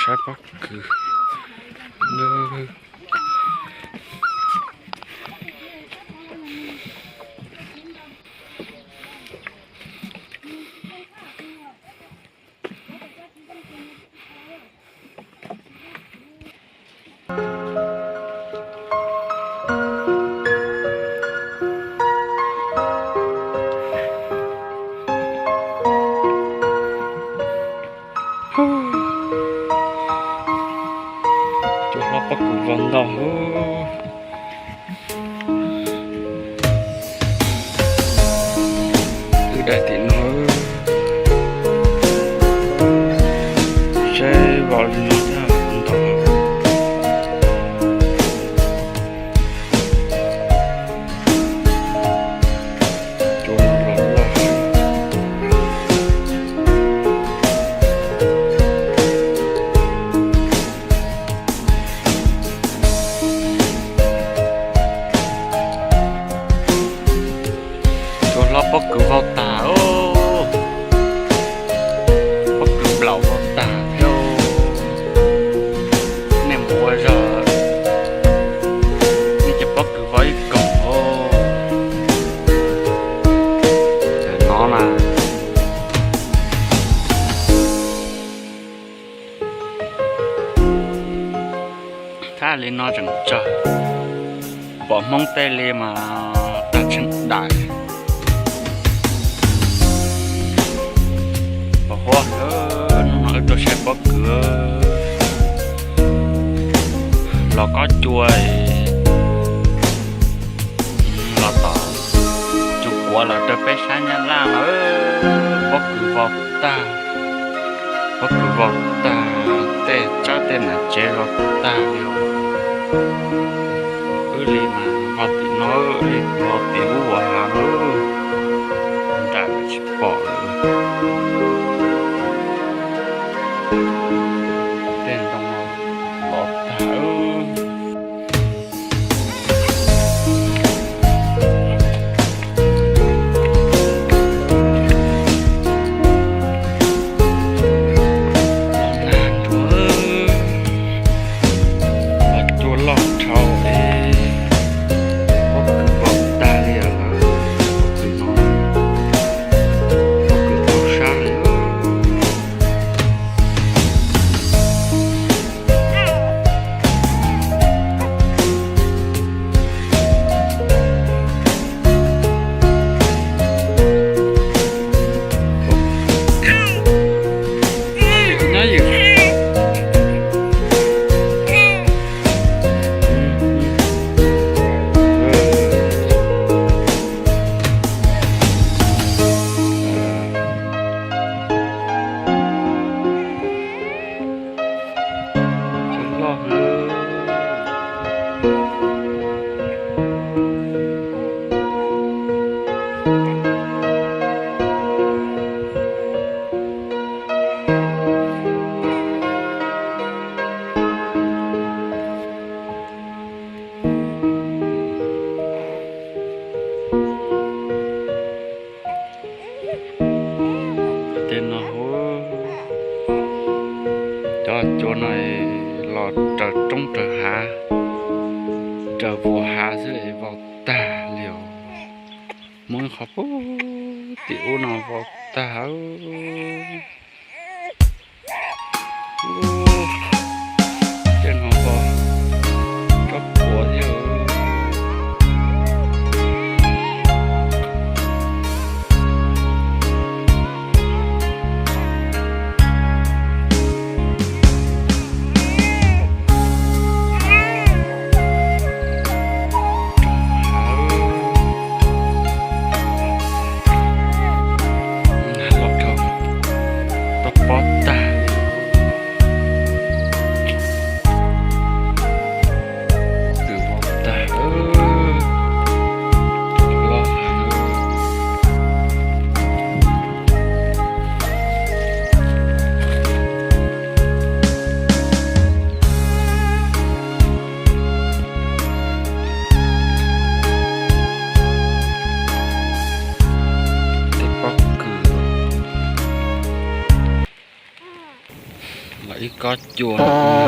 Saib pob kws. Cua hlob pob kws vau ntau. Wb daim tim no, seb vau li no thiab ntau. Cua no los loj. Cua hlob pob kws vau tag os. Pob kws nplaum vau tag thiab. Nej mus ua zog, nej cov pob kws vau ib koom os. Tam no na, thab li no tseem tsawg, pom Hmoob tej li mas tag tsheej dais. Pom huab, hnub no wb tuaj saib pob kws los kob cua, los tom Tsuj Kuav los rau peb sab Nyab Laj lawm. Pob kws vau tag, pob kws vau tag, tej tsab tej nam tsev vau tag li. Wb li mas vau tim no, wb li vau tim lub hav no, nram tsis pom lawm. Tej ntoo lov tag. Los nag nrua, los cua loj dhau es pob kws vau tag li lawm. Pob kws no, pob kws tau sab li. Tej no, cov cua no los raws roob raws hav, raws vuas hav xwb es vau tag li os. Muaj ib qho puag tim ub no vau tag. Tej no vau tsob puav thiab. Los rau toj pob tag li. cua.